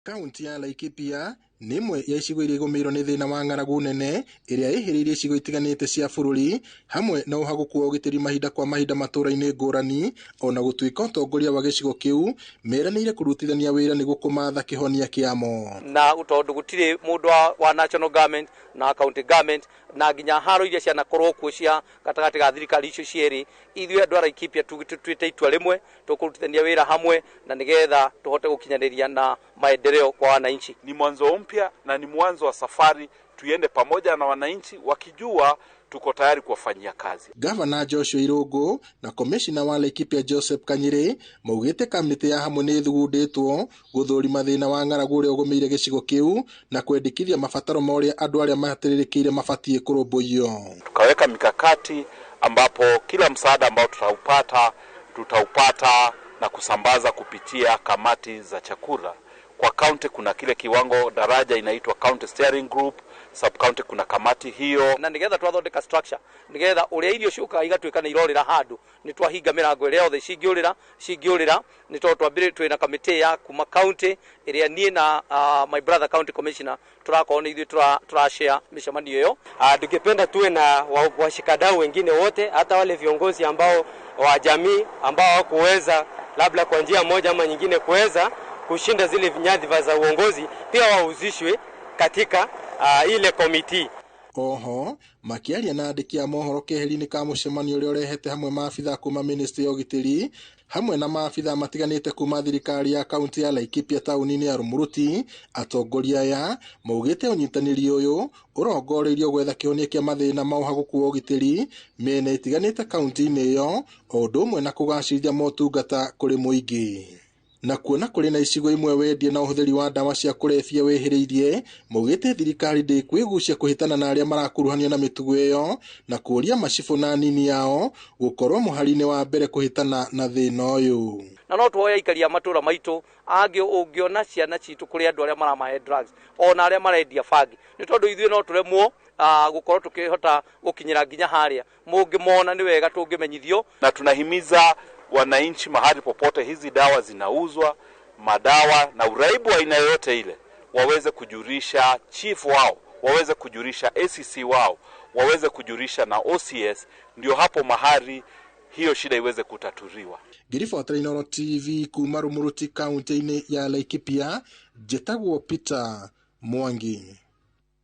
Kaunti ya Laikipia nĩ ĩmwe ya icigo iria igũmĩirwo nĩ thĩna wa ng'aragu nene ĩrĩa ĩhĩrĩirie icigo itiganĩte cia bũrũri, hamwe na ũhagũku wa ũgitĩri mahinda kwa mahinda matũũra-inĩ ngũrani, ona gũtuĩka ũtongoria wa gĩcigo kĩu meranĩire kũrutithania wĩra nĩguo kũmatha kĩhonia kĩamo. Na tondũ gũtirĩ mũndũ wa national government na county government na nginya haro iria cianakorwo kuo cia gatagatĩ ga thirikari icio cierĩ, ithuĩ andũ a Laikipia tũtuĩte itua rĩmwe, tũkũrutithania wĩra hamwe na nĩgetha tũhote gũkinyanĩria na maendeleo kwa wananchi. Ni mwanzo mpya na ni mwanzo wa safari, tuende pamoja na wananchi wakijua tuko tayari kuwafanyia kazi. Gavana Joshua Irungu na komishina wa Laikipia Joseph Kanyiri maugĩte kamĩtĩ ya hamwe nĩ ĩthugundĩtwo gũthũrima thĩna wa ng'aragu ũrĩa ũgũmĩire gĩcigo kĩu na kwendekithia mabataro ma ũrĩa andũ arĩa mahatĩrĩrĩkĩire mabatiĩ kũrũmbũiyo. Tukaweka mikakati ambapo kila msaada ambao tutaupata na kusambaza kupitia kamati za chakula. Kwa county kuna kile kiwango daraja inaitwa county steering group, sub county kuna kamati hiyo. Na nigetha twathondeka structure nigetha uria irio ciukaga igatuika ni irorira handu ni twahinga mirango ĩrĩa yothe cingĩũrĩra ni tondũ twambire twĩna kamĩtĩ ya kuma county ĩrĩa niĩ na my brother county commissioner tũrakorwo nĩ ithuĩ tũrashare mĩcemanio ĩyo. Tungependa tuwe na washikadau wengine wote, hata wale viongozi ambao wa jamii ambao hawakuweza labda kwa njia moja ama nyingine kuweza kushinda zile nyadhifa za uongozi, pia wahusishwe katika ile komiti. Oho makiaria na andĩki a mohoro keheri-inĩ ka mũcemanio ũrĩa ũrehete hamwe maabithaa kuma ministry ya ũgitĩri hamwe na maabithaa matiganĩte kuma thirikari ya kaunti ya Laikipia taũni-inĩ ya Rumuruti, atongoria aya maugĩte ũnyitanĩri ũyũ ũrongoreirio gwetha kĩhonia kĩa mathĩna ma ũhagũku wa ũgitĩri mĩena ĩtiganĩte kaunti-inĩ ĩyo, o ũndũ ũmwe na kũgacĩrithia motungata kũrĩ mũingĩ. Na kuona kũrĩ na icigo imwe wendia na ũhũthĩri wa ndawa cia kũrebia wĩhĩrĩirie, maugĩte thirikari ndĩkwĩgucia kũhĩtana na arĩa marakuruhanio na mĩtugo ĩyo na kũũria macibũ na nini yao gũkorwo mũhari-inĩ wa mbere kũhĩtana na thĩna ũyũ. Na no tuoya aikari a matũra maitũ angĩ, ũngĩona ciana citũ kũrĩ andũ arĩa maramahe drugs ona arĩa marendia bangi, nĩ tondũ ithuĩ no tũremwo gũkorwo tũkĩhota gũkinyĩra nginya harĩa mũngĩmona nĩ wega tũngĩmenyithio. Na tunahimiza wananchi mahali popote hizi dawa zinauzwa, madawa na uraibu wa aina yoyote ile, waweze kujulisha chief wao, waweze kujulisha ACC wao, waweze kujulisha na OCS, ndio hapo mahali hiyo shida iweze kutatuliwa. Ngĩribotera Inooro TV kuma Rumuruti kaunti-inĩ ya Laikipia, njĩtagwo Peter Mwangi.